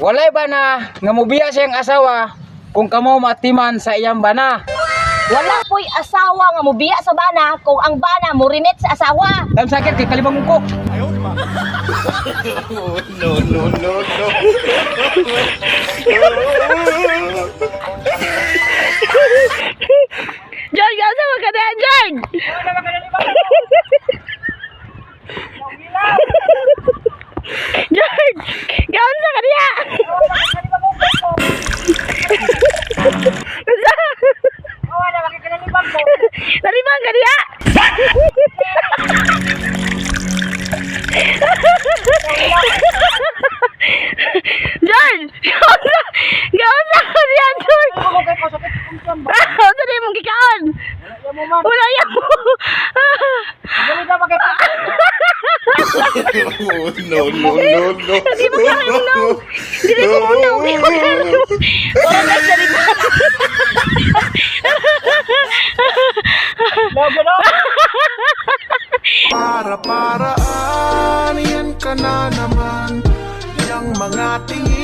Walay bana nga mubiya siyang asawa kung kamo matiman sa iyang bana. Wala po'y asawa nga mubiya sa bana kung ang bana murimit sa asawa. Tam sakit kay kalibang ko. No, no, no, no. George, gasa man ka na, George! George! Gaunsa ka niya! Unsa? Nalibang ka niya! George! Gaunsa! Gaunsa ka niya, George! Unsa na imong gikaon? Wala yan mo! No, no, no, no. Hindi mo kaya yung naong. Hindi ko muna. Hindi mo kaya. Wala guys, nalibang. Para paraan, yan ka na naman. Yang mga tingin.